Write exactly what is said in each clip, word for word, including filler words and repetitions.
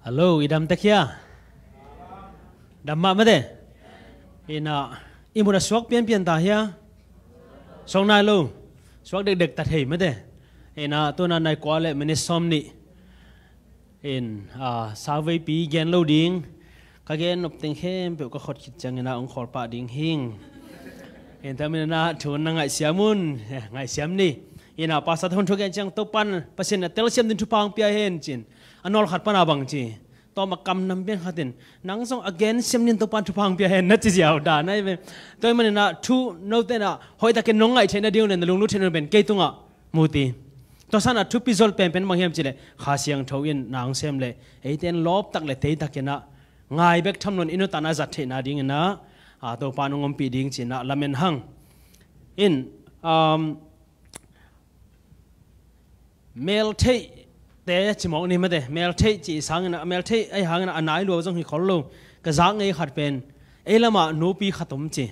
Hello, i dam tek hia? Dam mah mate. Ina, i mun a suak pianpian ta hia? Suak nai lo. Suak dekdek ta thei mate. Ina, tuna nai kua le minit sawm nih in, a, survey pi gen lo ding. Ka gen nop teng khempeuh ka khot khit ciangin a hong khawl pah ding hing. In, tua manin a thu na ngaihsiam un. Eh, ngaihsiam ni. Ina, pastor hun thu gen ciang Topan Pasian a telsiam ding thupha hong pia hen cin. A nawl khat pana bang ci. Tawm a kam nam pian khatin, nang zong a gen siam nin Topan thupha hong pia hen na ci ziau dan ai ve. Tua manin a thu note na hoih takin nong ngaih theih nading un le na lunglut theih nading pen kei tungah mu ti. Tua san a thupi zol penpen bang hiam cih leh Kha Siangtho in na hong sem le eite in lawp tak le tei takin a ngai bek tham loin i nuntakna zat theihna dingin a, a, Topa nong ompih ding cin a lamen hang. In, um, Meltheihte cimawk ni mate, meltheih cih sangin a, meltheih ahi hangin a nai lua zong hi khol lo. Ka zak ngei khat pen ei lamah nupi khat om ci.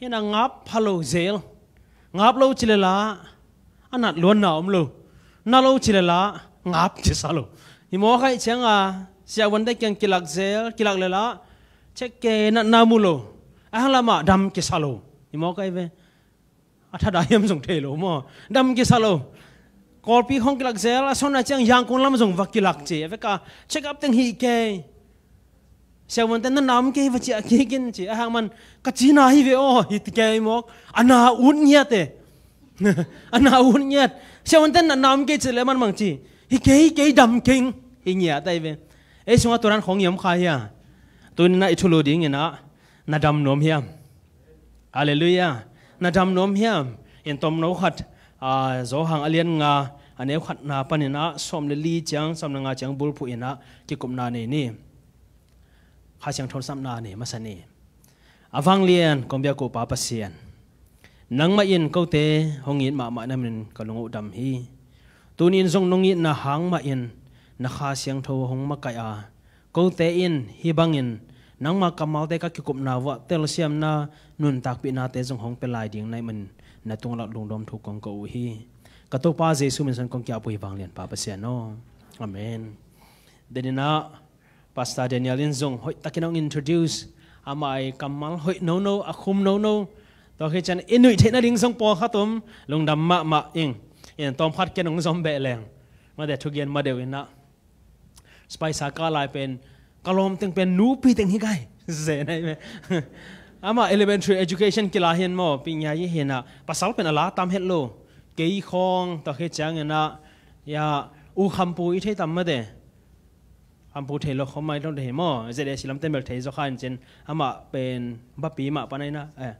Ina ngap pha lo zel. Ngap lo ci le la a nat luanna om lo. Na lo ci le la ngap kisa lo. I mawk aih cianga siavuante kiang kilak zel, kilak le la check ke natna mu lo. A hang lamah dam kisa lo. I mawk aih ve. A thadah hiam zong thei lo maw? Dam kisa lo. Kawlpi khong kilak zel, a sawtna ciang Yangon lam zong va kilak ci. A veka check up teng hi kei. Siavuante na nam kei va ciah kik in ci. A hang man ka cina hi ve aw, hi ti kei mawk. A na ut ngiat e. A na ut ngiat. Siavuante na nam kei ci le man mang ci. Hi kei, hi kei dam keng. Hi ngiat ai ve. Ei sunga turan khong yam kha hia. Tuni na i thulu dingin a na dam nuam hiam? Halleluiah. Na dam nuam hiam? In tomno khat, a, Johan a lian nga, a neu khatna panin a, sawm le li ciang, sawm le nga ciang bulphuh in a, kikupna nei ni. Kha Siangtho sapna nei masa ni. A vanglian, kong biak uh Pa Pasian. Nangmah in kote hong it mahmah na min ka lung uh dam hi. Tuni in zong nong itna hang mah in, na Kha Siangtho hong makaih a, kote in hih bangin nangma kammalte ka kikupna vuah telsiamna nuntakpihnate zong hong pia lai ding na hih manin na tungah lungdam thu kong ko uh hi. Ka Topa Jesu min san kong kiap uh hi vanglian Pa Pasian aw. Amen. Deninah Pastor Daniel in zong hoih takin hong introduce, amah i kammal hoih nono, a khum nono. Tua khi cian i nuih theih nading zong pawlkhat om, lungdam mahmah ing. In tawmkhat ken hong zom beh leng. Mate thugen ma deuh inah. Spicer kah lai pen ka lawm teng pen nupi teng hi kai. Ze nai me. Amah elementary education kila hian maw, pi ngia hi hian ah, pasal pen a la tam het lo. Kei khawng, tua khi ciangin ah, ya, U Khampu i thei tam mate. Khampu thei lo khawm mai lo thei maw. Z A C lam temel thei zaw khan cin, amah pen bapi mah pan aina, eh,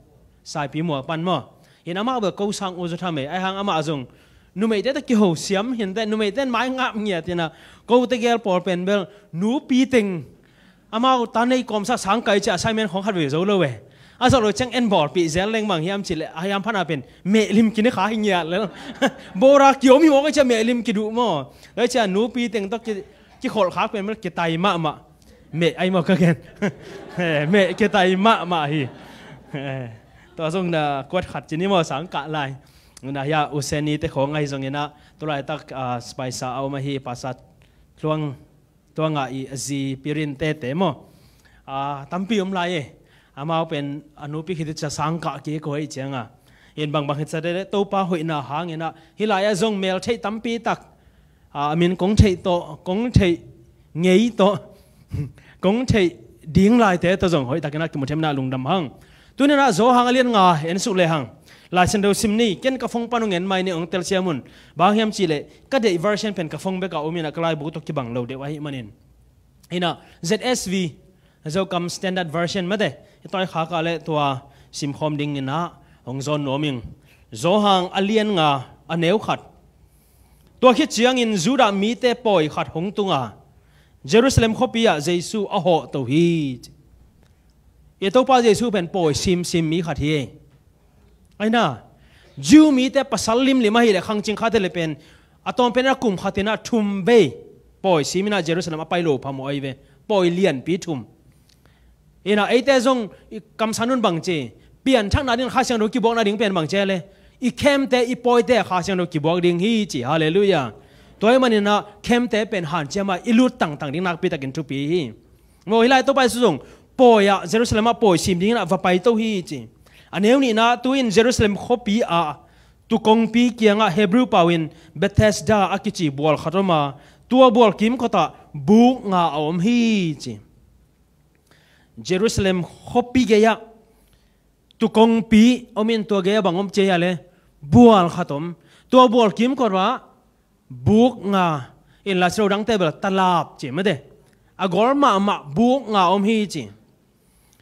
saipi mual pan maw. In amah bel ko sang u zaw tham e, ai hang amah zong numeite ta kiho siam hin te, numeite mai ngap ngiat ina, ko te gel pawl pen bel nupi teng amau ta nei kawmsa sang kai cia assignment khawng khat ve zo lo e. A zawh lo ciang en bawlpih zel leng bang hiam cih leh a hiam phana pen mehlim kini kha hi ngiat lel. Bora kiom hi mawk a cia mehlim kiduh maw. Lai cia nupi teng tawh ki, kikholh khak pen bel kitai mahmah. Meh ai maw ka gen. Meh kitai mahmah hi. Tua zong na kuat khat cini maw sang kah lai. Na hia useni te khawng ngai zong ina tulaitak, ah, spaisa a om ahi pasa tluang tua ngah i a zi pirin tete maw. Ah, tampi om lai e. Amau pen a nupi khit cia sang kah kik ko hei cianga. In bangbang hit sa tete Topa hoihna hangina. Hi lai a zong mel theih tampi tak. Ah, a min kong theih tawh, kong theih ngei tawh. Kong theih ding laite tawh zong hoih takina kimuthemna lungdam hang. Tuninah Johan a lian nga en suk le hang. Lai Siangtho sim ni, ken ka phone pan hong en mai ni hong telsiam un. Bang hiam cih leh, ka deih version pen ka phone bek a om inah ka laibu tawh kibang lo deuh ahih manin. Inah, Z S V, Zokam Standard Version mate, i tawi khak ah le tua simkhawm ding inah, hong zawn nuam ing. Johan a lian nga, a neu khat. Tua khit ciangin Judah mite pawi khat hong tunga, Jerusalem khuapi ah Jesu a hawh to hi. I Topa Jesu pen pawi simsim mi khat hi. Aina, Jew mite pasal limlim ahi le khangcing khate le pen a tawm pen a kum khatin a thum vei pawi simin a Jerusalem a pai lo phamawh ahi ve. Pawi lianpi thum. Ina eite zong i kamsan un bang ci. Pianthakna ding Kha Siangtho kibuakna ding pen bang ci le. I khemte i pawite Kha Siangtho kibuak ding hi ci. Halleluiah. Tua ahih manin ah khem te pen hanciam a i lut tangtang ding nakpi takin thupi hi. Maw, hih lai Topa Jesu zong pawi ah, Jerusalem ah pawi sim dingin ah va paito hi ci. A neu nihna, tu-in Jerusalem khuapi ah tuu kongpi kiangah Hebrew pau in Bethesda a kici bual khat om a, tua bual kimkot ah buk nga a om hi ci. Jerusalem khuapi gei-ah tuu kongpi om in, tua gei-ah bang om ci hiam cih leh bual khat om. Tua bual kimkot ah buk nga, in Lai Siangtho dangte bel talap ci mate, a gol mahmah buk nga om hi ci.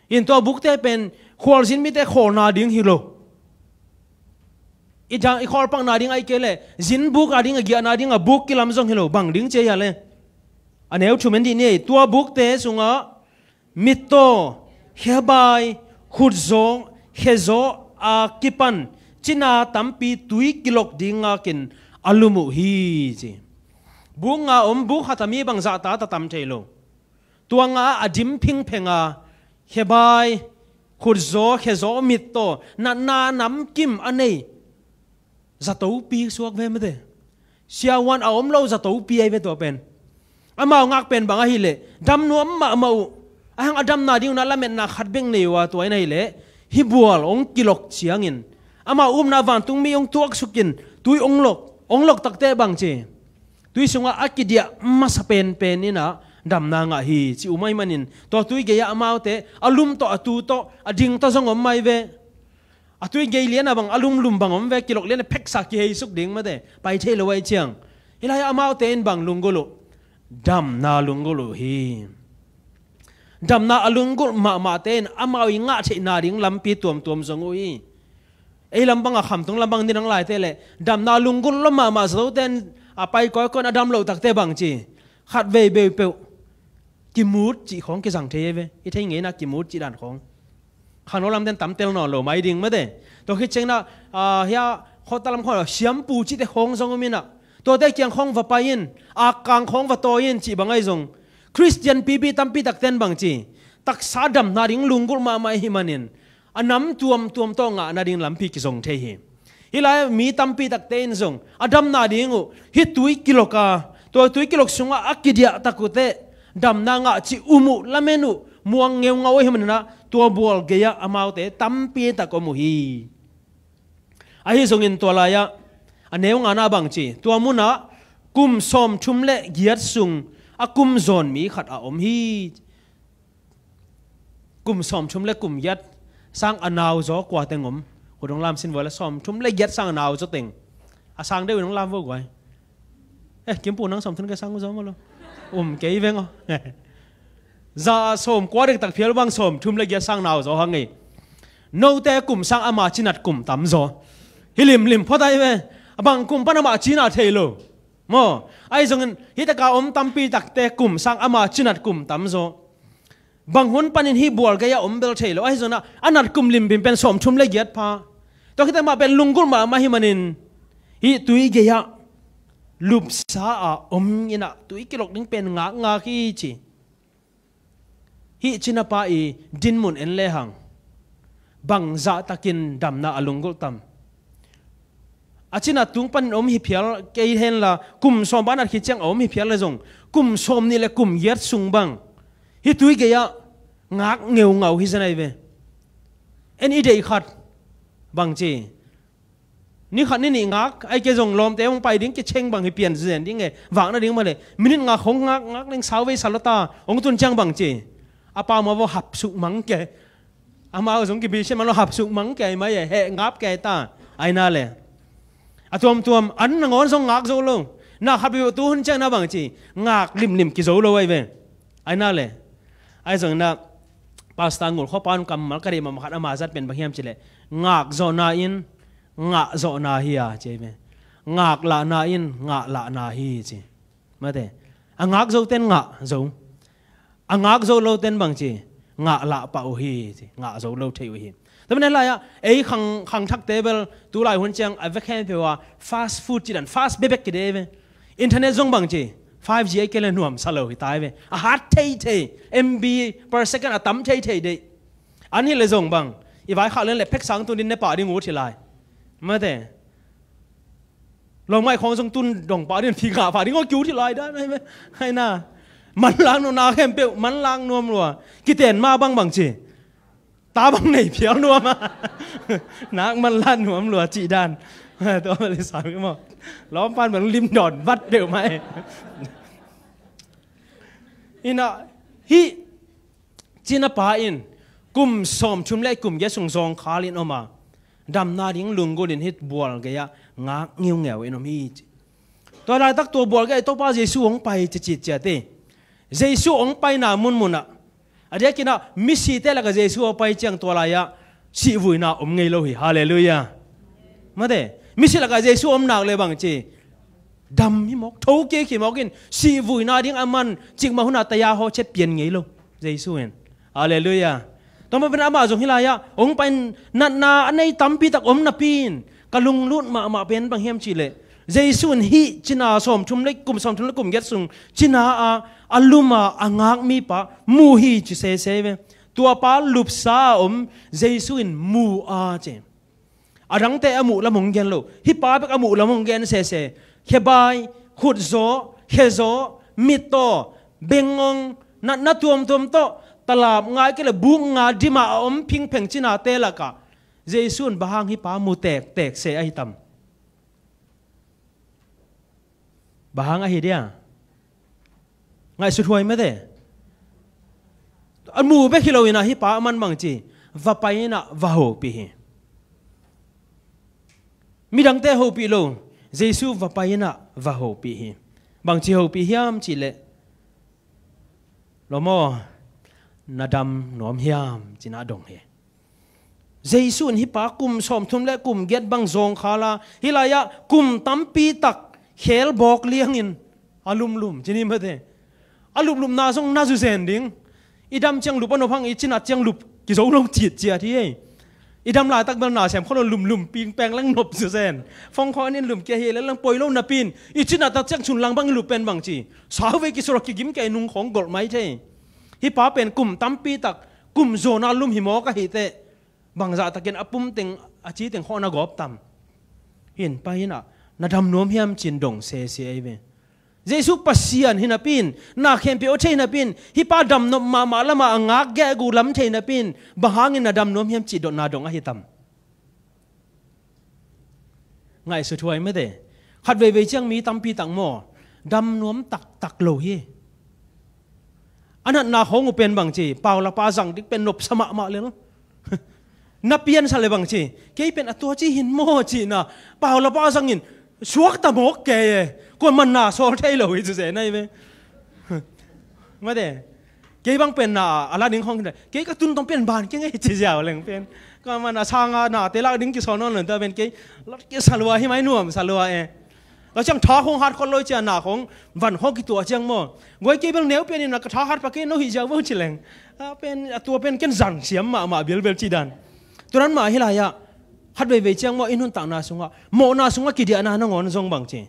In tua bukte pen khualzin mite khawlna ding hi lo. I dang, i khawlpakna ding ahih kei leh zin buk a ding, a giahna ding a buk kilam zong hi lo, bang ding ci hiam cih leh. A neu thum en dih ni ei. Tua bukte sungah mittaw, khebai, khutzaw, khezaw a kipan cina tampi tui kilok ding ngakin a lum uh hi ci. Buk nga om, buk khat ah mi bangzah ta, ta tam thei lo. Tua nga a dim phingpheng a, khebai, khutzaw, khezaw, mittaw, natna namkim a nei zatopi suak ve mate. Siavuan a om lo zatopi ahi ve tua pen. Amau ngak pen bang ahih leh dam nuam mahmah uh, a hang a damna ding un ah lametna khat bek nei uh a, tua in ahih leh hih bual hong kilok ciangin amau upna vantung mi hong tuaksukin tui hong lok, hong lok takteh bang ci, tui sungah a kidiah masa penpen in ah damna ngah hi ci uh ahih manin, tua tui gei-ah amaute a lum tawh, a tu tawh, a ding tawh zong om mai ve. A tui gei lian ah bang a lumlum bang om ve, kilok lian ah pheksa kiheisuk ding mate, pai thei lo ahih ciang. Hih lai-ah amaute in bang lunggulh uh? Damna lunggulh uh hi. Damna a lunggulh mahmahte in amau i ngah theihna ding lampi tuamtuam zong uh hi. Ei lam bang a, khamtung lam bang ni dang laite leh damna lunggulh lo mahmah zatote in a pai kawikawi in a dam loh takteh bang ci, khatvei beupeuh kimut cih khawng kizang thei hi ve. I thei ngeina kimut cih dan khawng. Khangno lamte in tam tel nawn lo mai ding mate. Tua khit ciangin ah, ah, hia, khuata lam khawng, siampu cihte khawng zong om in ah, tuate kiang khawng va pai in, akkang khawng va tawi in cih bang ahi zong, Khristian pipi tampi takte in bang ci, taksa damna ding lunggulh mahmah ahih manin a nam tuamtuam tawh ngah nading lampi kizong thei hi. Hih lai mi tampi takte in zong a damna ding uh hih tui kilok a, tua tui kilok sungah a kidiah tak uh teh damna ngah cih um uh, lamen uh, muang ngeungau ahih manin ah tua bual gei-ah amaute tampi tak om uh hi. Ahi zongin tua lai-ah a neu ngana bang ci, tua munah kum sawmthum le giat sung a kum zawn mi khat a om hi. Kum sawmthum le kum giat sang a nau zaw kua teng om? Khut hong lam sin vua le, sawmthum le giat sang a nau zaw teng. A sang deuh in hong lam vua guai. Eh, Kimpu, nang sawmthum le giat sang zaw maw lo? Um kei veng aw. Za a sawmkua dektak phial bang sawmthum le giat sang nau zaw hang ei. Note kum sang ama cinat kum tam zaw. Hi limlim phot ai ve. A bang kum pan ama cina thei lo. Maw, ahi zongin hih taka om tampi takte kum sang ama cinat kum tam zaw. Bang hun panin hih bual gei-ah om bel thei lo. Ahi zongin a nat kum limpim pen sawmthum le giat pha. Tua khit teh amah pen lunggulh mahmah ahih manin hih tui gei-ah lupsa a om in ah tui kilok ding pen ngakngak hi ci. Hih cinapa i dinmun en lehang bangzah takin damna a lunggulh tam? A cinat tung panin om hi phial kei henla, kum sawm bang a nat khit ciang a om hi phial le zong, kum sawmnih le kum giat sung bang hih tui gei-ah ngak ngeungau hi zen ai ve. En i deih khat bang ci, ni khat ni nih ngak, ahih kei zong lawmte hong pai ding kicing bang hi pian zen ding e, vak nading mah le, minit nga khong ngak, ngak ding sau vei sa lo ta, hong tun ciang bang ci, a pau mah vaw hap suk mang ke. Amau zong kibisiam mah lo, hap suk mang ke ai mai e, heh ngap ke ai ta, ai na le. A tuamtuam an nangawn zong ngak zo lo. Na khat beuh tu hun ciang na bang ci, ngak limlim kizo lo ai ve. Ai na le. Ahi zongin ah Pastor Ngul Khua pan kammal ka deih mahmah khat ama zat pen bang hiam cih leh, ngak zawhna in ngah zawhna hi a ci ai ve. Ngak lahna in ngah lahna hi ci. Mate. A ngak zote in ngah zo. A ngak zo lote in bang ci, ngah lah pah uh hi ci. Ngah zo lo thei uh hi. Tua manin lai-ah ei khang, khangthakte bel tulai hun ciang a vek khempeuh ah fast food ci dan, fast bekbek kideih ve. Internet zong bang ci, five G ahih kei leh nuamsa lo hi ta ai ve. A hat theithei, M B per second a tam theithei deih. An hi leh zong bang, i vaikhak lian leh pheksa tun ding, ne pah ding ut hi lai. Mate. Lawmngaih khawng zong tun dong pah ding, phi ngah pah ding, aw kiu thi lai dan ai me. Hai na. Manlang nuam, na khempeuh manlang nuam lua. Kiten mah bang bang ci. Ta bang nei phial nuam a. Nak manlang nuam lua cih dan. Tua mah le sa mi maw. Lawmpan bang lim dawn vat peuh mah e. Ina hih cina pa in kum sawmthum le kum giat sung zawngkhal in om a, damna ding lunggulh in hih bual gei-ah ngak ngiungeu in om hi ci. Tua laitak tua bual gei-ah Topa Jesu hong pai ci citciat hi. Jesu hong paina munmunah, a diakinah misite lakah Jesu a pai ciang tua lai-ah sihvuina om ngei lo hi. Halleluiah. Mate, misi lakah Jesu om nak le bang ci, dam hi mawk, thokik hi mawk in, sihvuina ding a man cikmah hunah taya haw ciat pian ngei lo Jesu in. Halleluiah. Tua mah pen amah zong hih lai-ah hong pai-in natna a nei tampi tak om napi in ka lunglut mahmah pen bang hiam cihleh, Jesu in hih cina sawmthum le kum, sawmthum le kum giat sung cina a, a lum a, a ngak mipa mu hi ci sese ve. Tua pa lupsa a om Jesu in mu a ci. A dangte a muh lam hong gen lo, hih pa bek a muh lam hong gen sese. Khebai, khutzaw, khezaw, mittaw, bengngong, natna tuamtuam tawh, talap nga, ahih kei leh buk nga dim a a om phingpheng cinate lakah Jesu in bang hang hih pa mu tektek se ahi tam? Bang hang ahi dia? Ngaihsut huai mate. A mu bek hi lo inah hih pa a man bang ci, va pai inah va hopih hi. Midangte hopih lo, Jesu va pai inah va hopih hi. Bang ci hopih hiam cihleh, lawm aw, na dam nuam hiam cinah dong hi. Jesu in hih pa kum sawmthum le kum giat bang zawngkhal a, hih lai-ah kum tampi tak khel bawk liangin a lumlum ci ni mate. A luplupna zong na zuzen ding. I dam ciang lup a nop hang, i cinat ciang lup kizo lo citciat hi ei. I dam laitak bel na sem kholo lumlum pingpeng lang nop zuzen. Fong khawng in lum kia hi le lang poi lo napi in, i cinat tak ciang cun lang bang i lup pen bang ci, sauvei kisurok kigim kia i nung khawng golh mai thei. Hih pa pen kum tampi tak kum zawna lum hi mawk ahi teh, bangzah takin a pum teng, a ci teng khawng na gawp tam? Hin pai inah na dam nuam hiam cin dong sese ahi ve. Jesu Pasian hi napi in, na khempeuh a thei napi in, hih pa dam nop mahmah lamah a ngak gegu lam thei napi in, bang hangin na dam nuam hiam cih dotna dong ahi tam? Ngaihsut huai mate. Khat veivei ciang mi tampi tak maw, dam nuam taktak lo hi. A natna khawng uh pen bang ci, paulapa zang dik pen nopsa mahmah lel. Na piansa le bang ci, kei pen a tua ci hin maw cihna, paulapa zangin suakta mawk kei e. Kuaman na sawl thei lo hi ci se nai ve. Mate. Kei bang pen na a la ding khawng hi na, kei ka tun tawm pen ban kei ngei ci ziau leng pen. Kuaman a sanga nate lak ding kisawl nawn lo ta pen kei lat kisa lua hi mai, nuamsa lua e. Tua ciang tha khawng hat khol lo ciang na khawng van khawng kituah ciang maw, guai kei bel neu pian in a ka tha hat pah kei no hi ziau vo ci leng. A pen, a tua pen ken zan siam mahmah bilbel ci dan. Tua nan mah hih lai-ah khat veivei ciang maw, i nuntakna sungah, mawhna sungah kidiahna nangawn zong bang ci,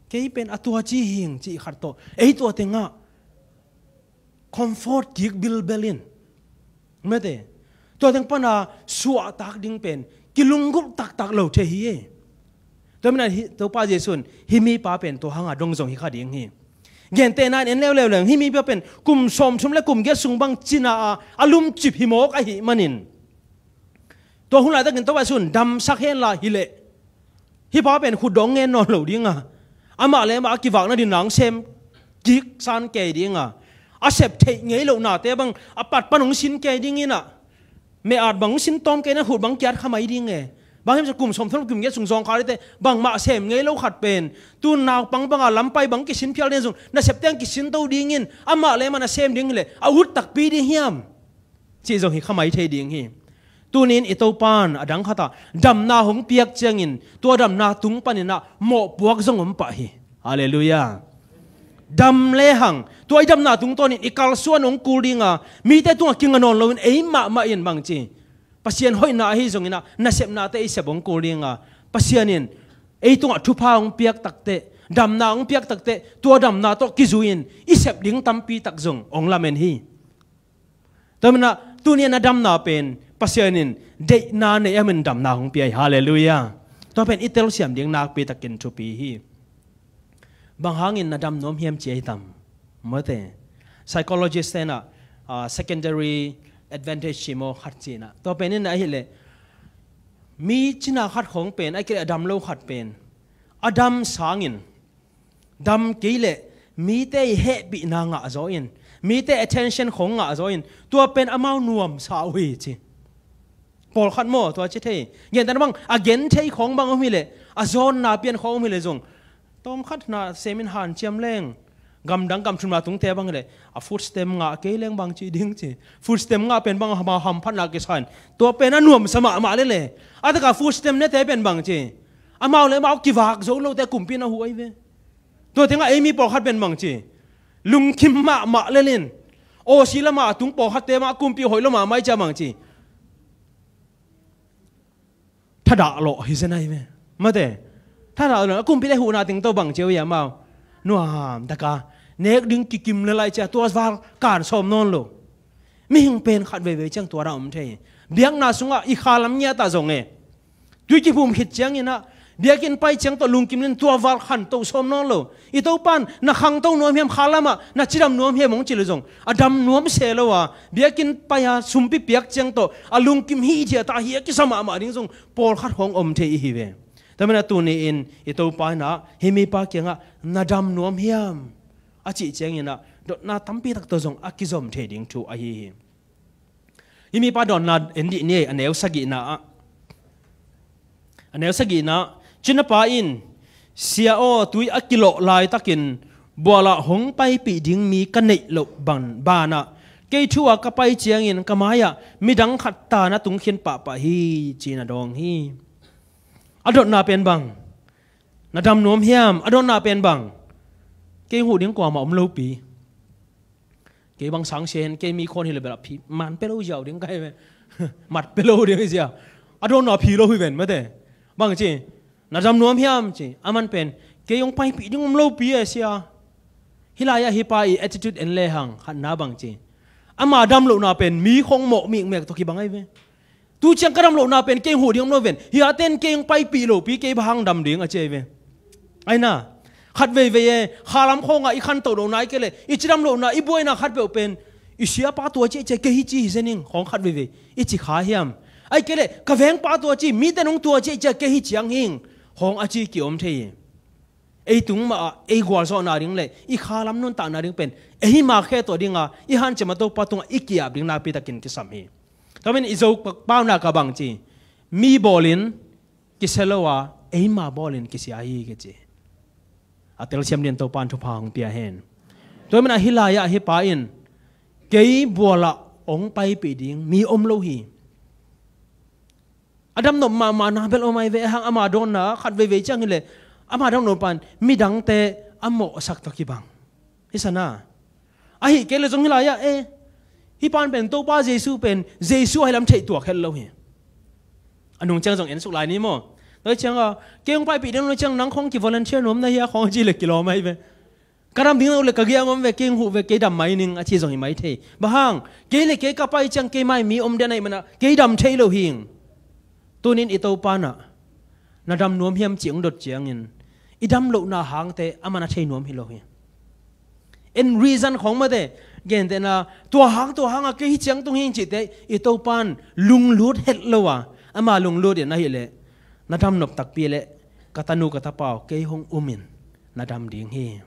kei pen a tua ci hing cih khat tawh ei tua tengah comfort kik bilbel in. Mate. Tua teng pana suahtak ding pen kilunggulh taktak lo thei hi. Tua mina hih Topa Jesu in hih mipa pen tua hanga dong zong hi kha ding hi. Gentehna in en leuleu leng, hih mipa pen kum sawmthum le kum giat sung bang cina a a lumcip hi mawk ahih manin, tua hun laitakin Topa Jesu in damsak hen la hileh, hih pa pen khutdawh ngen nawn lo dinga, amah le amah a kivakna din nang sem kik san kei dinga, a sep theih ngei lohnate bang a pat pan hong sin kei dinginah, me-at bang hong sin tawm kei na, khut bang kiat kha mai ding e. Bang hiam cia kum sawmthum kum giat sung zawngkhal dite bangmah sem ngei lo khat pen, tun naupang banga lampai bang kisin phial ding zong nasepte ang kisin to dingin, amah le amah na sem ding hileh a ut takpi ding hiam? Cih zong hi kha mai thei ding hi. Tunin i Topan a dang khatah damna hong piak ciangin tua damna tung paninah mawhpuak zong om pah hi. Halleluiah. Dam lehang tua i damna tungtawnin i kalsuan hong kul dinga, mite tungah kinga nawn loin ei mahmah in bangci Pasian hoihna ahi zonginah nasepnate i sep hong kul dinga, Pasian in ei tungah thupha hong piak takteh, damna hong piak takteh, tua damna tawh kizui-in i sep ding tampi tak zong hong lamen hi. Tua manin ah tuni-in a damna pen Pasian in deihna nei a min damna hong pia hi. Halleluiah. Tua pen i telsiam ding nakpi takin thupi hi. Bang hangin na dam nuam hiam ci ahi tam? Mate, psychologist te in ah, ah, secondary advantage ci maw khat ci in ah, tua pen in ah ahih leh mi cina khat khawng pen, ahih kei leh a dam lo khat pen, a dam sangin, dam kei leh mite i hehpihna ngah zaw in, mite attention khawng ngah zaw in, tua pen amau nuamsa uh hi ci. Pawlkhat maw tua ci thei. Gentehna bang, a gen thei khawng bang om hi leh, a zawnna pian khawng om hi leh zong, tawmkhat na semin hanciam leng, gamdang gam thumna tungte bang hi leh, a food stamp ngah kei leng bang ci ding ci. Food stamp ngah pen bang amau hamphatna kisa in, tua pen a nuamsa mahmah lel e. A takah food stamp nete pen bang ci, amau le amau kivak zo lote kumpi in a huh ahi ve. Tua tengah ei mi pawlkhat pen bang ci, lungkim mahmah lel in, Aussie lamah a tung pawlkhatte mah kumpi hoih lo mahmah hi cia bang ci, thadah lawh hi zen ahi ve. Mate, thadah lawh, a kumpite huhna teng tawh bang ci uh hiam? Amau nuam taka nek ding kikim le lai cia tua val kan sawm nawn lo. Mihing pen khat veivei ciang tua dah om thei. Biakna sungah i khalam ngiat ah zong e, tui kiphum khit ciangin ah, biakinn pai ciang tawh lungkim le in tua val khanto sawm nawn lo. I Topa in na khangto nuam hiam, khalam ah na cidam nuam hiam hong ci le zong, a dam nuam se lo a, biakinn pai a sumpi piak ciang tawh a lungkim hithiat a, hi a kisa mahmah ding zong pawlkhat hong om thei i hi ve. Tua manin ah tuni-in i Topa in ah hih mipa kiangah na dam nuam hiam a cih ciangin ah dotna tampi tak tawh zong a kizom thei ding thu ahi hi. Hih mipa dawnna en dih ni ei, a neu sagihna ah. A neu sagihna ah, cinapa in, "Sia aw, tui a kilawh laitakin bualah hong paipih ding mi ka neih loh ban, banah kei thu-a ka pai ciangin ka mai-ah midang khat ta na tung khin pahpah hi," ci-in a dawng hi. A dotna pen bang? Na dam nuam hiam? A dotna pen bang? Kei huh ding kuamah om lopi. Kei bang sang sia hen, kei mi khuan hi le bel a phi man pe lo ziau ding kai ve. Mat pe lo ding zia. A dawn a phi lo hi ven mate. Bang ci, na dam nuam hiam ci. Aman pen, kei hong paipih ding om lopi e sia. Hih lai-ah hih pa i attitude en lehang khatna bang ci, ama dam lohna pen mi khong mawh mikmek tawh kibang ahi ve. Tu ciang ka dam lohna pen kei huh ding om lo ven. Hih a ten kei hong paipih lopi kei bang hang dam ding a ci ahi ve. Aina, khat veivei e, khalam khawngah i khantoh lohna ahih kei leh i cidam lohna, i buaina khatpeuh pen, i siapa tua ci ahih ciang kei hi ci hi zen ing khawng khat veivei i ci kha hiam? Ahih kei leh ka vengpa tua ci, mite nong tua ci ahih ciang kei hi ciang hi ing khawng a ci ki-om thei hi. Ei tung mah ah ei gualzawhna ding le i khalam nuntakna ding pen ei hi makhe tawh dinga i hanciam a Topa tungah i ki-ap ding nakpi takin kisam hi. Tua manin i Zo paunak ah bang ci, mi bawlin kisia lo a, eima bawlin kisia hi kici. A telsiam dingin Topa in thupha hong pia hen. Tua manin ah hih lai-ah hih pa in, kei bualah hong paipih ding mi om lo hi. A damnop mahmahna bel om ahi ve, hang ama dawnna khat veivei ciang hi leh ama damnop pan midangte a mawhsak tawh kibang. Hi sana. Ahih kei leh zong hih lai-ah e, hih pan pen Topa Jesu pen Jesu ahi lam theih tuak het lo hi. A nung ciang zong en suk lai ni maw? Tua ciang a, kei hong paipih ding lo ciang nang khong ki volunteer nuam na hia khong ci leh kilawm ahi ve. Ka dam ding lo le ka giam om ve, kei hong huh ve, kei dam mai ning a ci zong hi mai thei. Bang hang, kei le kei ka pai ciang keima mi om den ahih manin ah kei dam thei lo hi ing. Tunin i Topa in ah na dam nuam hiam ci hong dot ciangin i dam lohna hangte aman a thei nuam hi lo hi. En reason khawng mate, gentehna tua hang tua hangah kei hi ciang tung hi ing cihte i Topa in lunglut het lo a, ama lunglut in ahih leh na dam nop takpi leh ka tanu ka tapa aw, kei hong um in na dam ding hi.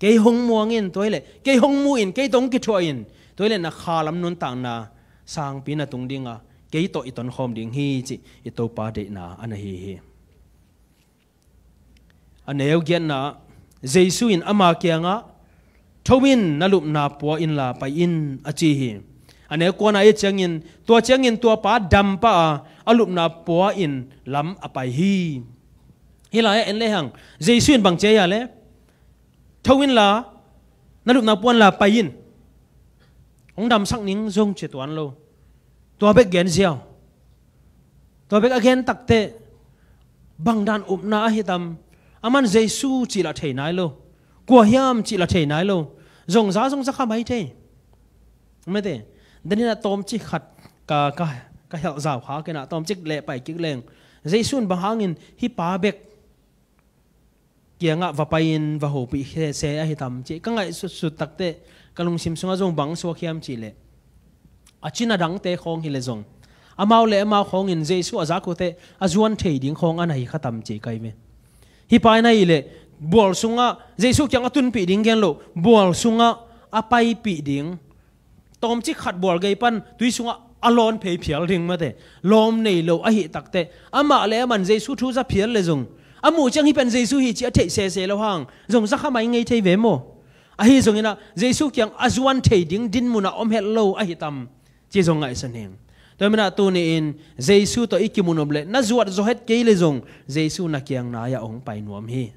Kei hong muang in, tua hi leh kei hong mu in, kei tawh hong kithuah in, tua hi leh na khalam nuntakna sangpi na tung dinga kei tawh i tonkhawm ding hi cih i Topa deihna a na hi hi. A neu giatna ah, Jesu in ama kiangah, "Tho in, na lupna pua inla pai in," a ci hi. A neu kuana ah ciangin, tua ciangin tua pa dampah a, a lupna pua in lam a pai hi. Hih lai-ah en lehang, Jesu in bang ci a hia le? "Tho inla, na lupna pua inla pai in. Hong damsak ning," zong ci tuan lo. Tua bek gen ziau. Tua bek a gen takteh bang dan upna ahi tam? Aman Jesu cih lah thei nai lo. Kua hiam cih lah thei nai lo. Zongza zongza kha mai thei. Mate, dan in ah tawmcik khat ka, ka, ka helh zau kha kei in ah, tawmcik leh pai kik leng Jesu in bang hangin hih pa bek kiangah va pai-in va hopih se ahi tam cih ka ngaihsutsut takteh ka lungsim sungah zong bang suak hiam cihleh, a cina dangte khawng hileh zong amau le amau khawngin Jesu a zak uh teh a zuan thei ding khawng a na hi kha tam ci kai ve. Hih pa in ahih leh bual sungah Jesu kiang a tunpih ding gen lo, bual sungah a paipih ding, tawmcik khat bual gei pan tui sungah a lawn phei phial ding mate, lawm nei lo ahi takteh amah le aman Jesu thu za phial le zong a muh ciang hih pen Jesu hi ci a theih sese lo hang zong za kha mai ngei thei ve maw? Ahi zonginah Jesu kiang a zuan thei ding dinmunah om het lo ahi tam ci zong ngaihsun hing. Tua minah tuni-in Jesu tawh i kimunop leh na zuat zaw het kei le zong Jesu na kiang nai-ah hong pai nuam hi.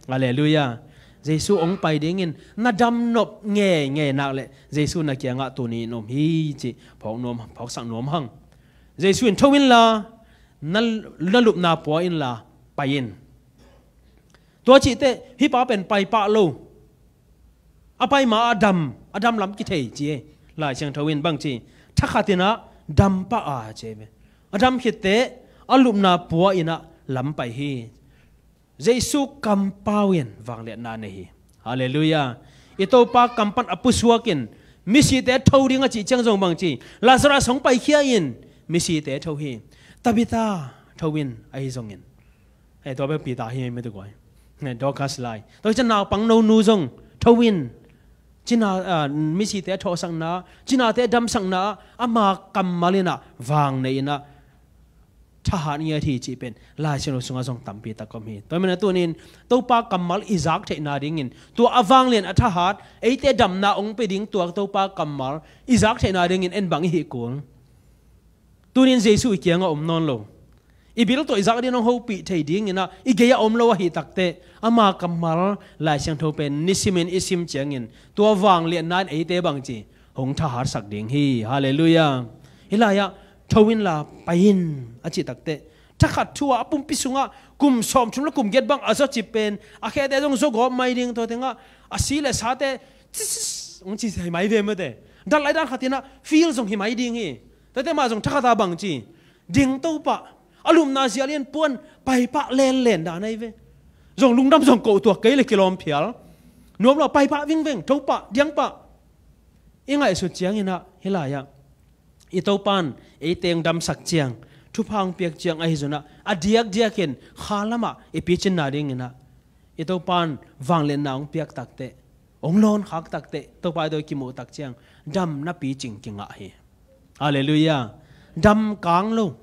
Halleluiah. Jesu hong pai dingin na damnop ngeingei nak leh Jesu na kiangah tuni-in om hi cih phawk nuam, phawksak nuam hang. Jesu in tho inla na, na lupna pua inla pai in. Tua cihteh hih pa pen pai pah lo. A pai ma a dam, a dam lam kithei ci e. Lai Siangtho in bang ci, thakhat inah dam pah a ci e ve. A dam khitteh a lupna pua inah lam pai hi. Jesu kampau in vangliatna nei hi. Halleluiah. I Topa kam pan a pusuak in misite tho ding a cih ciang zong bang ci, Lazarus hong paikhia in misite tho hi. Tabitha, tho in, ahi zongin. Hei, tua bek Peter hi mete guai. Hei, Dorcas lai. Tua hi ciang naupang nonu zong tho in. Cina, ah, misite a thawhsakna, cinate a damsakna, ama kammal inah vang nei inah thahat ngiat hi cih pen Lai Siangtho sungah zong tampi tak om hi. Tua minah tuni-in Topa kammal i zak theihna dingin tua a vanglian a thahat eite damna hong pe ding tua Topa kammal i zak theihna dingin en bang i hih kul? Tunin Jesu i kiangah om nawn lo. I bil tawh i zak ding hong hopih thei dinginah i gei-ah om lo ahi takteh ama kammal Lai Siangtho pen nisimin i sim ciangin tua vangliatna in eite bang ci hong thahatsak ding hi. Halleluiah. Hih lai-ah tho inla pai in a cih takteh thakhat thu-ah a pumpi sungah kum sawmthum le kum giat bang a zawcip pen a khete zong zawgawp mai ding, tua tengah a si le sate cis hong ci hi mai ve mate. Dat lai dan khat inah feel zong hi mai ding hi. Tate mah zong thakhat a bang ci, ding to pah, a lupna zial in puan pai pah lenlen dan ahi ve. Zong lungdam zong koh tuak kei le kilawm phial. Nuam lo, pai pah vingveng, to pah, diang pah. I ngaihsut cianginah hih lai-ah i Topan ei teng damsak ciang, thupha hong piak ciang ahi zongah a diakdiakin kha lamah i picinna dinginah i Topan vangliatna hong piak takteh, hong lawn khak takteh, Topa i dawi kimuh tak ciang dam napi cing kingah hi. Halleluiah. Dam kang lo.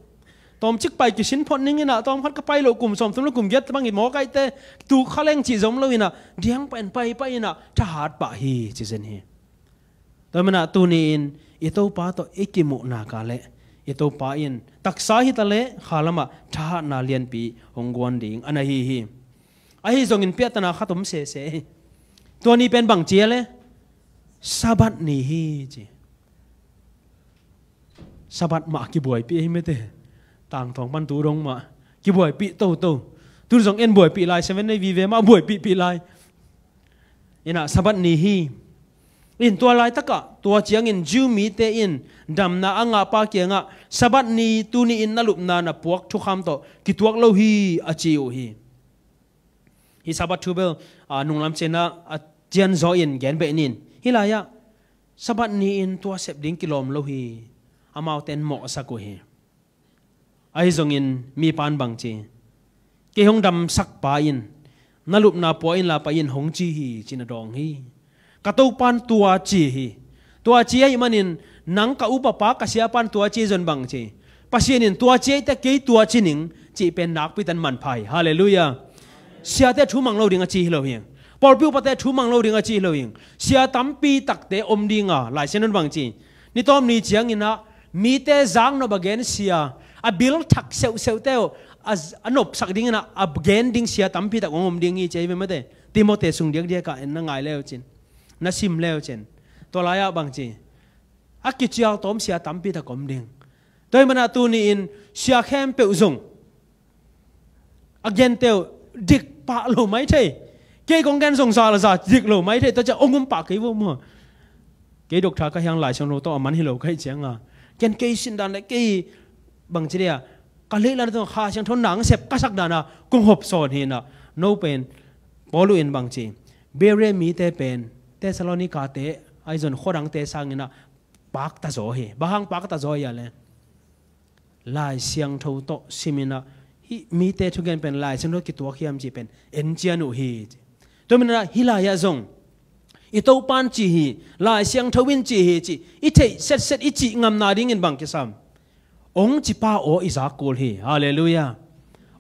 Tawmcik pai kisin phot ninginah tawmkhat ka pai loh kum sawmthum le kum giat bangin mawkaite tuk kha leng cih zom loinah diang pah in pai pah inah thahat pah hi ci zen hi. Tua manah tuni-in i Topa tawh i kimuhna ka leh i Topa in taksa hita leh kha lamah thahatna lianpi hong guan ding a na hi hi. Ahi zongin piahtana khat om sese hi. Tua ni pen bang cia le Sabbath ni hi ci. Sabbath mah kibuaipih hi mete. Tangthawng pan tu dong mah kibuaipih toto. Tun zong en buaipih lai, Seven Day vive mah buaipihpih lai. Inah Sabbath ni hi. In tua laitakah tua ciangin Jew mite in damna a ngahpa kiangah Sabbath ni tuni-in na lupna na puak thukham tawh kituak lo hi a ci uh hi. Hih Sabbath thu bel a nunglam cianah a cianzaw in gen beh nin. Hih lai-ah Sabbath ni-in tua sep ding kilawm lo hi. Amaute in mawhsak uh hi. Ahi zongin mipan bang ci, kei hong damsakpa in na lupna pua inla pai in hong ci hi ci na dawng hi. Ka Topan tua ci hi. Tua ci ahih manin nang ka upapa ka siapan tua ci zon bang ci, Pasian in tua ci ahih teh kei tua ci ning cih pen nakpi tan manpha hi. Halleluiah. Siate thu mang lo ding a ci hi lo hi. Pawlpi upate thu mang lo ding a ci hi lo hi. Sia tampi takte om dinga Lai Siangtho in bang ci, ni tawm ni cianginah mite zaknop a gen sia, a bil thak seuhseuhte uh a, a nopsak dinginah a gen ding sia tampi tak hong om ding hi ci ahi ve mate. Timote sung diakdiakah en na ngai leucin, na sim leucin. Tua lai-ah bang ci, a kicial tawm sia tampi tak om ding. Tua hi manah tuni-in sia khempeuh zong a gente uh dik pah lo mai thei. Kei kong gen zong za la za dik lo mai thei. Tua ciah ong um pah kei vo maw. Kei doctor ka hiang Lai Siangtho tawh a man hi lo ka hih cianga ken kei sindan le kei bang ci dia Ka leilak tawh Kha Siangtho nang sep ka sak dan a kong hawm sawn hi in ah, no pen Paul in bang ci, Berea mite pen Thessalonika te ahi zong khuadangte sangin ah pakta zaw hi. Bang hang pakta zaw hiam cih leh Lai Siangtho tawh sim in ah, hih mite thugen pen Lai Siangtho kituak hiam cih pen en cian uh hi ci. Tua manin ah hih lai-ah zong i Topa'n ci hi, Lai Siangtho in ci hi cih i theih setset i cih ngamna dingin bang kisam? Hong cipa aw i zak kul hi. Halleluiah.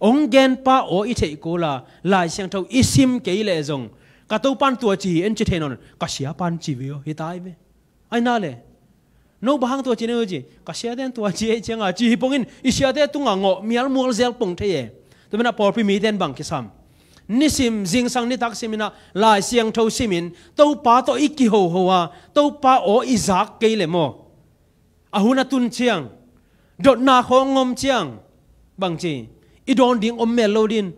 Hong genpa aw i theih kul a, Lai Siangtho i sim kei leh zong, ka Topa'n tua ci hi, en ci thei nawn, ka siapa'n ci ve aw, hi ta hi ve. Ahi na leh, no bang hang tua ci na hiam ci, ka siate'n tua ci hi ciang a, ci hi pongin i siate tungah ngawh mialmual zel pong thei e. Tua manin ah pawlpi mite'n bang kisam? Nisim zingsang nitak sim in ah, Lai Siangtho sim in, Topa tawh i kihoho a, Topa aw i zak kei leh maw, a hun a tun ciang, dotna khawng om ciang, bang ci, i dawn ding om mel lo ding.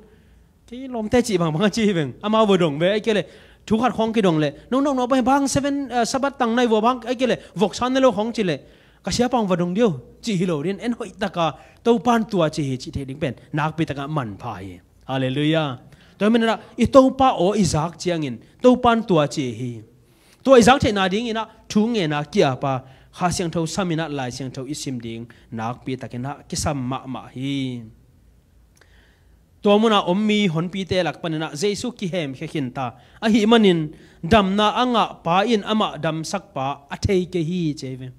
Kei lawmte cih bangbang a ci hi veng. Amau va dong ve, ahih kei leh thu khat khawng kidong leh, no, no, no, bang, bang seven, eh, Sabbath tang nai vua bang, ahih kei leh voksa ne lo khawng ci leh, ka siapa hong va dong ding aw, cih hi lo ding. En hoih tak a, Topa'n tua ci hi cih theih ding pen nakpi tak a manpha hi. Halleluiah. Tua manin ah i Topa aw i zak ciangin Topa'n tua ci hi. Tua i zak theihna dingin ah thu ngen a ki-ap a, Kha Siangtho sam in ah Lai Siangtho i sim ding nakpi takin ah kisam mahmah hi. Tua mun a om mi honpite lak panin ah Jesu kihemkhia khin ta ahih manin, damna a ngahpa in amah damsakpa a thei kei hi, ci hi ve.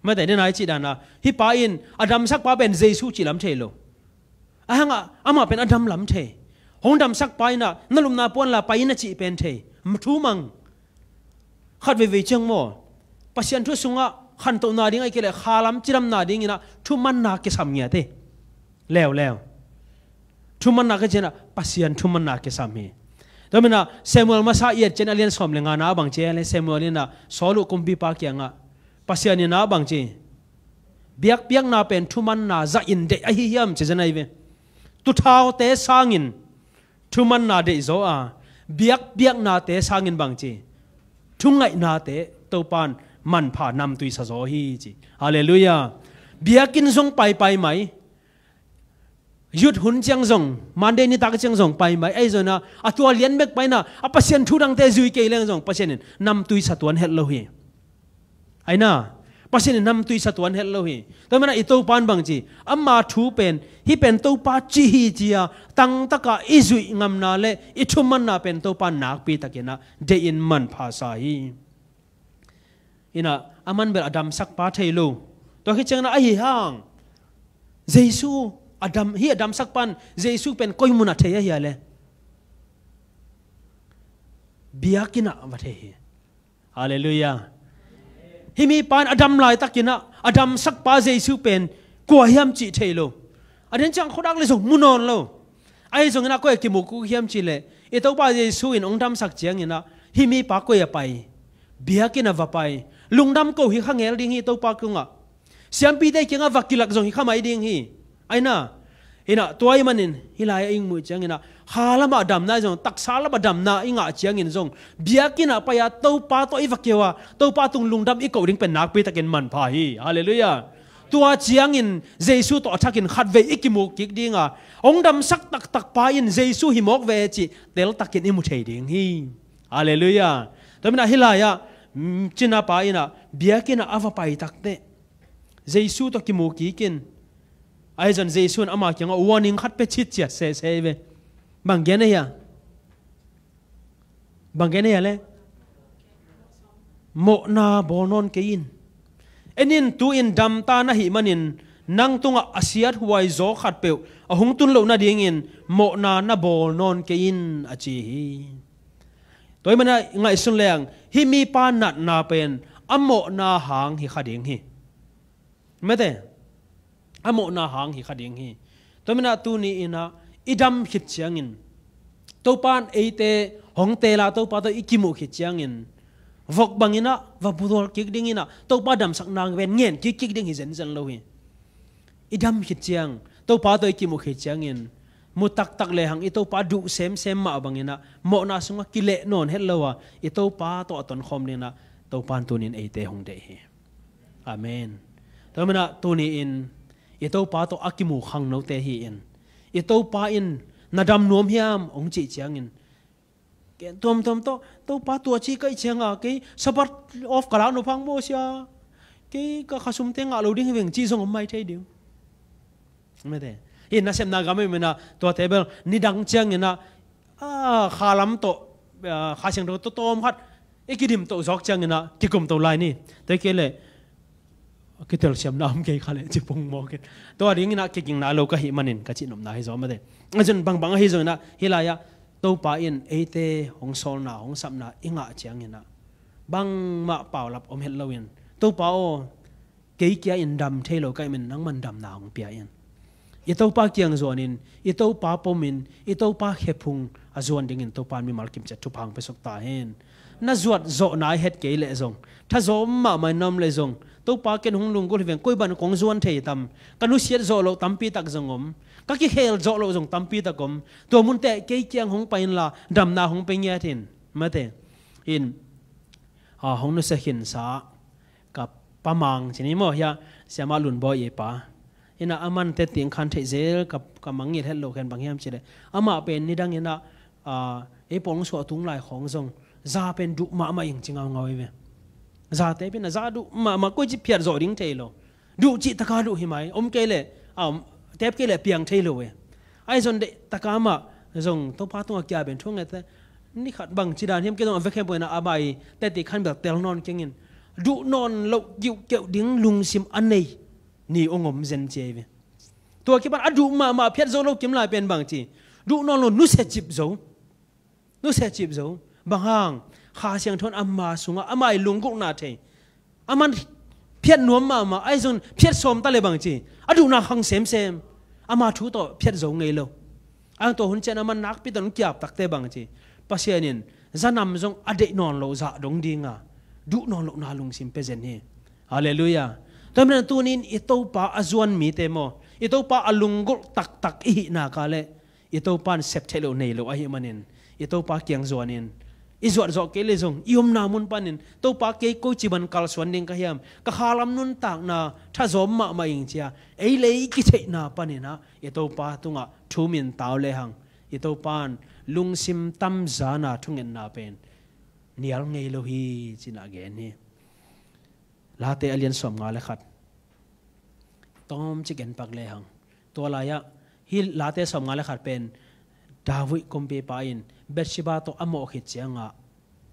Mate, den a i cih dan a, hih pa in a damsakpa pen Jesu cih lam thei lo. Ahi hang ah amah pen a dam lam thei. Hong damsakpa in ah na lupna puan la pai in a cih pen thei. Thu mang. Khat veivei ciang maw, Pasian thu sungah khantohna ding ahih kei leh kha lam cidamna dingin ah thumanna kisam ngiat hi. Leuleu. Thumanna ka cih ciangin ah Pasian thumanna kisam hi. Tua manin ah Samuel masa i et ciangin a lian sawm le ngana ah bang ci hiam cih leh, Samuel in ah Saul uh kumpipa kiangah, Pasian in ah bang ci, biakpiakna pen thumanna zahin deih ahi hiam, ci zen ahi ve. Tuthaute sangin thumanna deihzaw a, biakpiaknate sangin bang ci, thungaihnate Topa'n manpha namtui sazaw hi, ci. Halleluiah. Biakinn zong paipai mai. Youth hun ciang zong, Monday nitak ciang zong paipai. Ahi zongin ah a tua lian bek pai in ah, a Pasian thu dangte zui kei leng zong Pasian in namtui sa tuan het lo hi. Ahi na, Pasian in namtui sa tuan het lo hi. Tua manin ah i Topa'n bang ci, ama thu pen, hih pen Topa ci hi ci a, tangtak a i zuih ngamna le i thumanna pen Topa'n nakpi takin ah deihin manpha sa hi. In ah, aman bel a damsakpa thei lo. Tua khit ciangin ah ahi hang, Jesu a dam, hih a damsakpa'n Jesu pen koi mun ah thei ahia leh, biakinn ah va thei hi. Halleluiah. Hih mipa in a dam laitakin ah a damsakpa Jesu pen kua hiam cih thei lo. A den ciang khuadak le zong mu nawn lo. Ahi zongin ah koi a kimu kik hiam cih leh, i Topa Jesu in hong damsak ciangin ah hih mipa koi a pai? Biakinn ah va pai. Lungdam ko hi kha ngel ding hi Topa kungah. Siampite kiangah va kilak zong hi kha mai ding hi. Ahi na, in ah tua ahih manin hih lai-ah i muh ciangin ah, kha lamah damna ahi zong, taksa lamah damna i ngah ciangin zong, biakinn ah pai a Topa tawh i va keu a, Topa tung lungdam i koh ding pen nakpi takin manpha hi. Halleluiah. Tua ciangin Jesu tawh a thakin khatvei i kimu kik ding a, hong damsak taktak pa in Jesu hi mawk ve cih teltakin i mu thei ding hi. Halleluiah. Tua manin ah hih lai-ah, mm, cinapa in ah biakinn ah a va pai takteh, Jesu tawh kimu kik in. Ahi zongin Jesu in ama kiangah warning khat pia citciat sese hi ve. Bang gen ahia? Bang gen ahia leh, mawhna bawl nawn kei in. En in, tu-in dam ta na hih manin nang tungah a siathuai zaw khatpeuh a hong tun loh nadingin mawhna na bawl nawn kei in, a ci hi. Tua ahih manin ah ngaihsun leng, hih mipa natna pen a mawhna hang hi kha ding hi. Mate, a mawhna hang hi kha ding hi. Tua manin ah tuni in ah i dam khit ciangin, Topa'n eite hong teel a, Topa tawh i kimuh khit ciangin, vok bangin ah va buawl kik dingin ah, Topa damsak nang pen ngen kik kik ding hi zenzen lo hi. I dam khit ciang, Topa tawh i kimuh khit ciangin, mu taktak lehang i Topa duh semsem mah bangin ah mawhna sungah kileh nawn het lo a, i Topa tawh a tonkhawm dingin ah Topa'n tuni in eite hong deih hi. Amen. Tua manin ah tuni in I Topa tawh a kimu khangnote hi-in, i Topa in, "Na dam nuam hiam?" hong cih ciangin, "Ken tuamtuam tawh, Topa, tua ci kaih cianga kei Sabbath off ka lak nop hang maw sia, kei ka khasumte ngah lo ding hi veng," cih zong om mai thei ding. Mete. Hi nasepna gam i mena tuate bel nidang cianginah, a, khalam tawh, a, Kha Siangtho tawh tawm khat i kidim tawh zawk cianginah kikum to lai ni. Tua kei leh kitelsiamna om kei kha leh ci pong mawk in. Tua dinginah kigingna lo ka hih manin ka cihnopna hi zaw mate. A cun bangbang ahi zonginah hih lai-ah Topa in eite hong sawlna, hong sapna i ngah cianginah bangmah paulap om het loin, "Topa aw, kei kia in dam thei lo ka hih manin nangman damna hong pia in." I Topa kiang zuanin, i Topa pomin, i Topa khephung a zuan dingin Topa in mimal kimciat thupha hong pia suk ta hen. Na zuat zawh nai het kei leh zong, thazawm mahmah in na om leh zong, "Topa, ken hong lunggulh hi veng, koi ban kong zuan thei tam, ka nusiat zawh loh tampi tak zong om, ka kikhel zawh loh zong tampi tak om, tua munte kei kiang hong pai inla damna hong pe ngiat in," mate. In, a, hong nusia khinsa ka Pa Mang ci ni maw, hiah Siamah Lunbawi i pa. Innah aman teti khan theih zel ka, ka mangngilh het loh khen bang hiam cih leh, amah pen nidang innah, a, ei pawl hong suah tung lai khawng zong za pen duh mahmah ing ci ngaungau i ve. Zate pen a za duh mahmah, koici phiat zawh ding thei lo. Duh cih taka duh hi mai, om kei leh, a, om, tep kei leh piang thei lo e. Ahi zong deih taka amah zong Topa tungah kia pen thunget te, ni khat bang ci dan hiam kei zong a vekhem pawh innah amah i teti khan bel tel nawn kengin, duh nawn loh kiuhkeuh ding lungsim a nei ni ong om zen ci ei ve. Tua kipan a duh mahmah phiat zo lo kim lai pen bang ci, duh nawn lo nusia cip zo. Nusia cip zo. Bang hang? Kha Siangtho in ama sungah amah i lunggulhna thei, aman phiat nuam mahmah, ahi zong phiat sawm ta le bang ci, a duhna khang semsem, ama thu tawh phiat zo ngei lo. Ang tua hun cian aman nakpi tawn kiap takte bang ci, Pasian in zanam zong a deih nawn lo zah dong dinga duh nawn lohna lungsim pia zen hi. Halleluiah. Tua manin tunin i Topa a zuan mite maw, i Topa a lunggulh taktak i hihna ka leh i Topa in sep theih loh nei lo ahih manin i Topa kiang zuanin, i zuat zawh kei le zong i omna mun panin, "Topa, kei koici ban kalsuan ding ka hiam, ka khalam nuntakna thazawm mahmah ing," cia ei le i kitheihna paninah i Topa tungah thumin tau lehang i Topa in lungsim tamzana thungetna pen nial ngei lo hi, cinah gen hi. Late a lian sawmnga le khat tawmcik en pak lehang, tua lai-ah hih Late sawmnga le khat pen David kumpipa in Bathsheba tawh a mawh khit cianga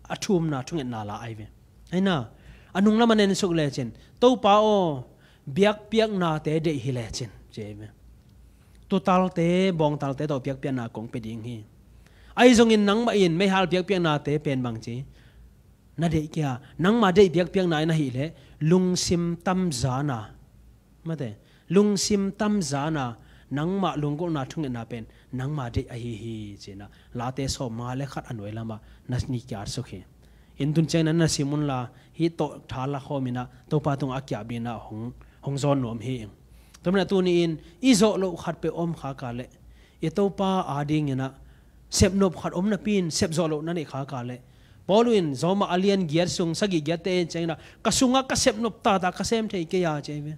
a thumna thungetna la ai ve. Aina, a nunglam a nen suk lecin, "Topa aw, biakpiaknate deih hi lecin," ci ai ve. "Tutalte, bawngtalte tawh biakpiakna kong pe ding hi. Ahi zongin nangmah in meihal biakpiaknate pen bang ci, na deih kia, nangmah deih biakpiakna in ahih leh lungsim tamzana," mate, "lungsim tamzana nangmah lunggulhna thungetna pen nangmah deih ahi hi," cinah Late sawmnga le khat a nuai lamah na ni kiat suk hi. In tun ciangin na sim unla, hih tawh tha la khawminah Topa tungah a kiap dinah hong, hong zawn nuam hi. Tua manin tuni-in i zawh loh khat peuh om khaka leh i Topa adinginah sepnop khat om napi in sep zawh loh na neih khaka leh, Paul in Roma a lian giat sung sagih giatte en cianginah, "Ka sungah ka sepnop tata ka sem thei kei a," ci ai ve.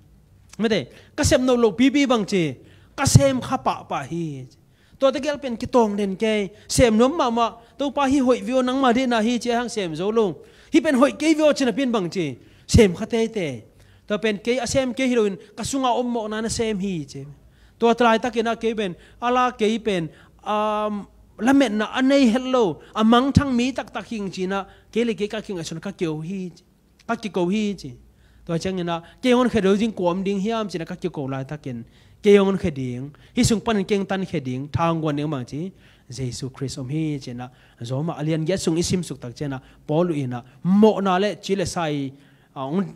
Mate, "Ka sepnop loh pipi bang ci, ka sem kha pahpah hi." Tuate gel pen kitawng den kei, sem nuam mahmah, "Topa, hih hoih viaw, nangmah deihna hi," ci ai hang sem zo lo. "Hih pen hoih kei viaw," ci napi in bang ci, sem kha teitei. Tua pen kei a sem kei hi loin ka sungah om mawkna na sem hi, ci. Tua laitakinah kei pen, a la kei pen, um, lametna a nei het lo, a mangthang mi taktak hing cinah, kei le kei ka kingaihsun ka kio hi, ci. Ka kiko hi, ci. Tua cianginah, "Kei hong honkhia ding kua om ding hiam?" cinah ka kiko laitakin, "Kei hong honkhia ding, hih sung panin kei hong tankhia ding, tha hong guan ding bang ci, Jesu Khrist om hi," cinah, Roma a lian giat sung i simsuk tak cianah, Paul inah, mawhna le ci le sa i, a, hong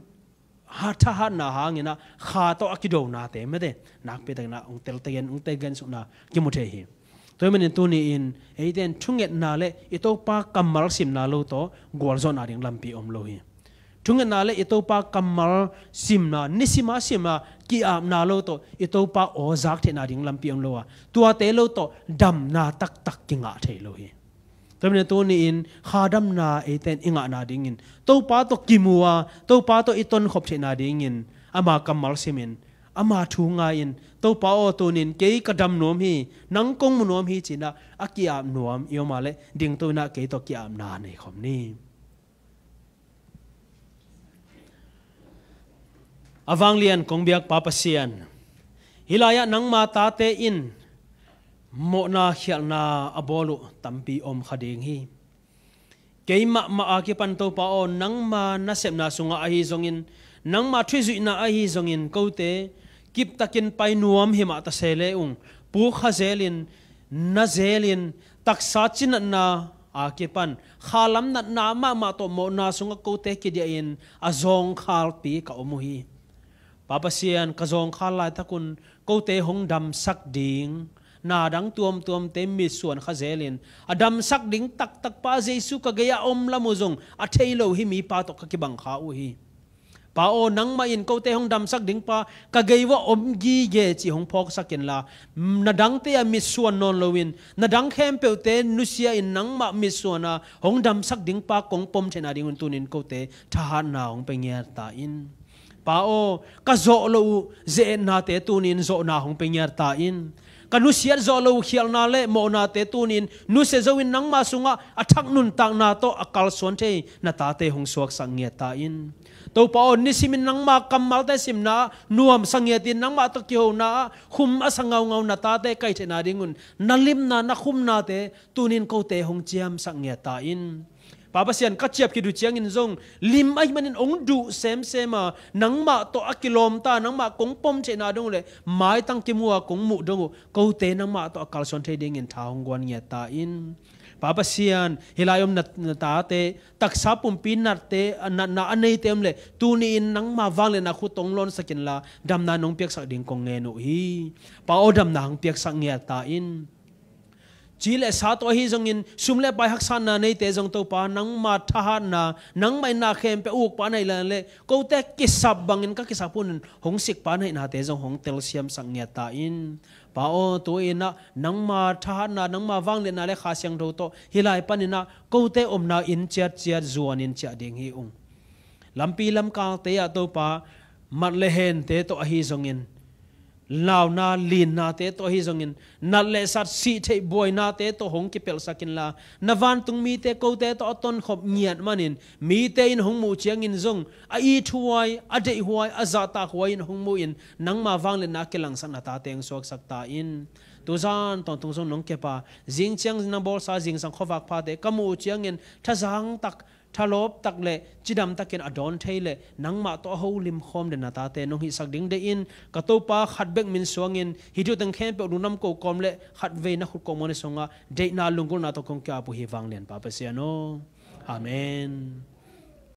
ha, thahatna hanginah kha tawh a kidonate, mate, nakpi takinah hong tel tegen, hong tel gen sukna kimu thei hi. Tua manin tuni-in eite in thungetna le i Topa kammal simna lo tawh gualzawhna ding lampi om lo hi. Thungetna le i Topa kammal simna, nisima simna ki-apna lo tawh i Topa aw zak theihna ding lampi om lo a, tuate lo tawh damna taktak kingah thei lo hi. Tua manin tuni-in kha damna eite in i ngahna dingin, Topa tawh kimu a, Topa tawh i tonkhop theihna dingin ama kammal simin, ama thu ngai-in, "Topa aw, tunin kei ka dam nuam hi, nang kong mu nuam hi," ci-in ah a ki-ap nuam i om a leh dingto in ah kei tawh ki-apna nei khawm ni. A vanglian kong biak Pa Pasian, hih lai-ah nangma tate in mawhna khialhna a bawl uh tampi om kha ding hi. Kei mahmah a kipan Topa aw, nangma nasepna sungah ahi zongin, nangma thuzuihna ahi zongin kote kiptakin pai nuam hi mah ta se le ung, puk kha zelin, na zelin, taksa cinatna a kipan khalam natna mahmah tawh mawhna sungah kote kidiahin a zawngkhalpi ka om uh hi. Pa Pasian, ka zawngkhal laitakun kote hong damsak ding, na dang tuamtuamte mitsuan kha zelin, a damsak ding taktak pa Jesu ka gei-ah om lam uh zong a thei lo hih mipa tawh ka kibang kha uh hi. Pa aw, nangmah in kote hong damsak ding pa ka gei uah om gige cih hong phawksak inla, na dangte a mitsuan nawn loin, na dang khempeuhte nusia-in nangmah mitsuan a hong damsak ding pa kong pom theihna dingun tunin kote thahatna hong pia ngiat ta in. Pa aw, ka zawh loh uh ze-etnate tunin zawhna hong pia ngiat ta in. Ka nusiat zawh loh uh khialhna le mawhnate tunin nusia zo-in nangma sungah a thak nuntakna tawh a kalsuan thei na tate hong suaksak ngiat ta in. Topa aw, nisimin nangma kammalte simna nuamsa ngiatin nangmah tawh kihona ah khum a sa ngaungau na tate kaih theihna dingun na limna, na khumnate tunin kote hong ciamsak ngiat ta in. Pa Pasian, ka ciap khit uh ciangin zong lim ahih manin hong duh semsem a, nangmah tawh a kilawmta, nangmah kong pom theihna dong uh le maitang kimu a kong muh dong uh, kote nangmah tawh a kalsuan thei dingin tha hong guan ngiat ta in. Pa Pasian, hih lai om na, na tate taksa pumpi natte, natna a neite om le tuni-in nangma vangliatna khut tawh hong lawnsak inla damna nong piaksak ding kong ngen uh hi. Pa aw, damna hong piaksak ngiat ta in. Ci le sa tawh ahi zongin, sum le pai haksatna neite zong Topa, nangma thahatna, nangmah in na khempeuh a ukpa na hih lai le kote kisap bangin ka kisap hunin hong sikpa na hihnate zong hong telsiamsak ngiat ta in. Pa aw, tu-in ah nangma thahatna, nangma vangliatna le Kha Siangtho tawh hih lai panin ah kote omna inn ciatciat zuanin ciah ding hi ung. Lampi lamkalte ah Topa, mat le hente tawh ahi zongin, launa linnate tawh ahi zongin, nat le sat sih theih buainate tawh hong kipelhsak inla, na vantung mite kote tawh a tonkhop ngiat manin, mite in hong muh ciangin zong a ithuai, a deihhuai, a zahtakhuai in hong muhin nangma vangliatna a kilangsak na tate hong suaksak ta in. Tuzan tawntung zong nong kep a, zing ciang na bawlsa zingsang khuavak phate ka muh uh ciangin thazang tak, thalawp tak le cidam takin a dawn thei le nangmah tawh a holim khawm den na tate nong hihsak ding deih in, ka Topa, khat bek min suangin hih thu teng khempeuh lungdam ko kawm le khatvei na khut kawm mawhna sungah deihna lunggulhna tawh kong ki-ap uh hi, vanglian Pa Pasian aw. Amen.